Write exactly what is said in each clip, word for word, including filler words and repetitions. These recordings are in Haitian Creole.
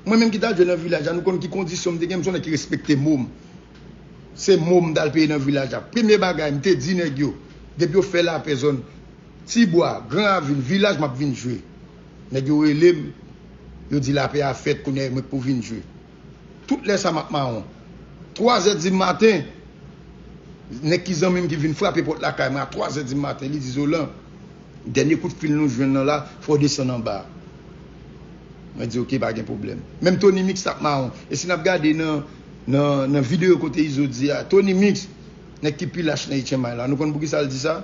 Mwen menm ki t al jwe nan vilaj la, nou konn ki kondisyon m te gen, m se yon nèg ki respekte mo m. Se mo m t al peye nan vilaj la. Premye bagay, m te di nèg yo, depi yo fè lapè zòn Tibwa, Gran Ravin, vilaj, m ap vin jwe. Nèg yo rele m, yo di lapè a fèt, kounye a e mwen k pou vin jwe. Tout lè sa m ap mawon. Twa zè di maten, nèg ki zanmi m ki vin frape pòt lakay mwen a twa zè di maten, li di, Zolan, dènye kout fil nou jwenn nan la, fò w desann anba a. Mwen di, oke, pa gen pwoblèm. Menm Tony Mix t ap mawon. E si n ap gade nan, nan, nan videyo kote Izo di a, Tony Mix, nèg ki pi lach nan H M I la, nou konn poukisa l di sa?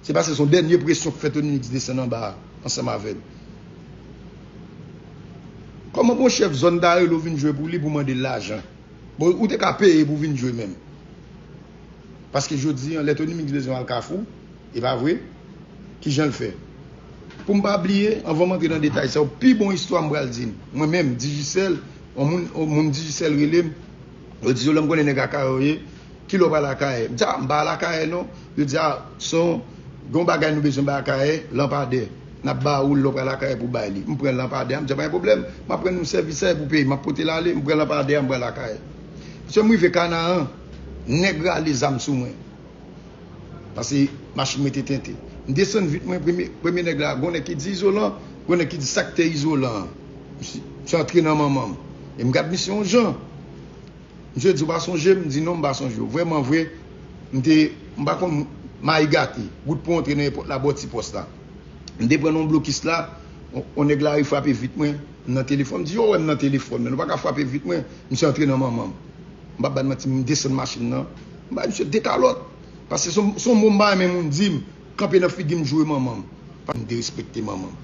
Se paske se yon dènye presyon k fè Tony Mix desann anba a, ansanm avè l. Kòman pou yon chèf zòn ta rele w vin jwe pou li pou mande l lajan? Bon, ou te ka peye pou vin jwe menm. Paske jodi a, lè Tony Mix bezwen al Kafou, e pa vre? Kijan l fè? Pou m pa bliye, anvan m antre nan detay sa yo, pi bon istwa m pral di n. Mwen menm, Digicel, yon moun, yon moun Digicel rele m, yo di, Zolan, m konnen nèg Akayè w ye, kilè w pral Akayè? M di, a, m pa al Akayè non. Yo di, a, se yon, gen yon bagay nou bezwen bay Akayè, lanpadè. N ap ba ou l lè w pral Akayè pou bay li. M pran lanpadè a, m di, pa gen pwoblèm, m ap rann ou sèvis sa e pou peyi, m ap pote l ale, m pran lanpadè a, m pral Akayè. Misye, m rive Kanaran, nèg rale zam sou mwen. Paske machin mwen te tente. M desann vit mwen, premye, premye nèg la, gon nèg ki di Izolan, gon nèg ki di sa k te Izolan an. Misye, misye antre nan manman m. E m gad misye yon jan. Misye di, ou pa sonje m? M di, non, m pa sonje w. Vrèman vre, m te, m pa konn mayi gate. Wout pou antre nan epòt la, bò ti pòs la. M te pran nan blokis la, on, on nèg lari frape vit mwen, m nan telefòn. M di, yo wè m nan telefòn, men nou pa ka frape vit mwen. Misye antre nan manman m. M p ap ba n manti, m desann machin nan. M bay misye de kalòt. Paske se yon, se yon mo m pa renmen moun di m, kanpe nan figi m joure manman m. Pa m derespekte manman m.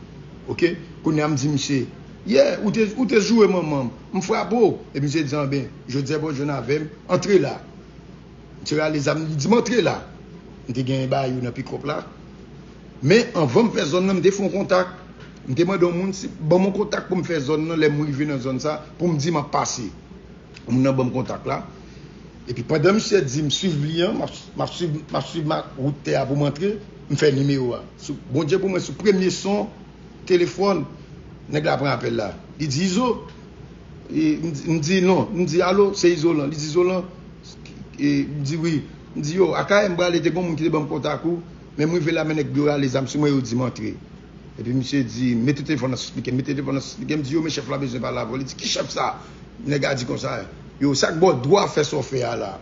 Oke? Kounye a m di misye, yeah, ou te, ou te joure manman m. M frape w. Epi misye di, anben, jodi a pa w jwenn avè m, antre la. Misye rale zam, li di m antre la. M te genyen bagay yo nan pikòp la. Men anvan m fè zòn nan, m te fè yon kontak. M te mande yon moun si, ban m yon kontak pou m fè zòn nan, lè m rive nan zòn sa, pou m di m ap pase. Moun nan ban m kontak la. Epi pandan misye di m swiv li an, m ap, m ap swiv, m ap swiv ma, wout tè a pou m antre, m fè nimewo a. Sou, Bondye pou mwen, sou premye son telefòn, nèg la pran apèl la. Li di, Izo. E, m di, m di, non. M di, alo, se Izolan. Li di, Izolan. E, m di, wi. M di, yo, Akayè m prale, te gen yon moun ki te ban m kontak ou, men m rive la, men nèg yo rale zam sou mwen, yo di m antre. Epi misye di, mete telefòn nan sou spikè, mete telefòn nan sou spikè. M di, yo, men chèf la bezwen pale avè w. Li di, ki chèf sa? Nèg la di konsa, yo, sa k ba w dwa fè sa w fè a la?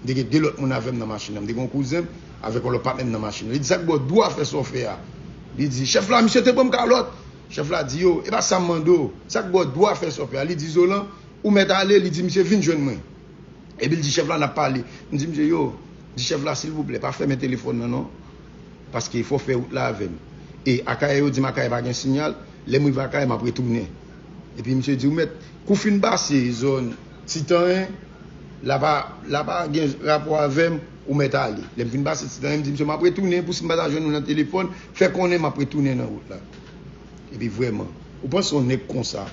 M te gen de lòt moun avè m nan machin nan. M te gen yon kouzen m avèk yon lòt patnè m nan machin nan. Li di, sa k ba w dwa fè sa w fè a? Li di, chèf la, misye te ban m kalòt. Chèf la di, yo, e pa sa m mande w. Sa k ba w dwa fè sa w fè a? Li di, Zolan, ou mèt ale. Li di, misye, vin jwenn mwen. Epi l di chèf la, n ap pale. M di misye, yo, di chèf la, silvouplè, pa fèmen telefòn nan non. Paske fò w fè wout la avè m. E Akayè, yo di m Akayè pa gen siyal. Lè m rive Akayè, m ap retounen. Epi misye di, ou mèt, kou fin pase zòn Titanyen, la pa, la pa gen rapò avè m, ou mèt ale. Lè m fin pase Titanyen, m di misye, m ap retounen, pou si m pa ta jwenn ou nan telefòn, fè konnen m ap retounen nan wout la. Epi vrèman, ou panse yon nèg konsa,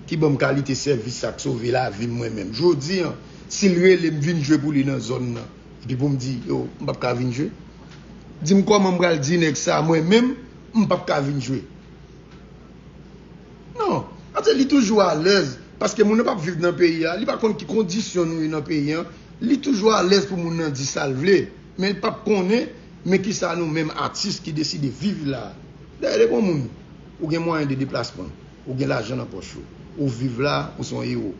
ki ban m kalite sèvis sa k sove lavi m mwen menm. Jodi a, si l rele m vin jwe pou li nan zòn nan, epi pou m di, yo, m p ap ka vin jwe. Di m kòman m pral di nèg sa, mwen menm, m p ap ka vin jwe. Non, sa vle di li toujou alèz, paske moun nan p ap viv nan peyi a, li pa konn ki kondisyon nou ye nan peyi a, li toujou alèz pou moun nan di sa l vle, men l p ap konnen, men kisa nou menm atis ki deside viv la. Dayè, depi yon moun, ou gen mwayen de deplasman, ou gen lajan nan pòch ou, ou viv la, ou se yon ewo.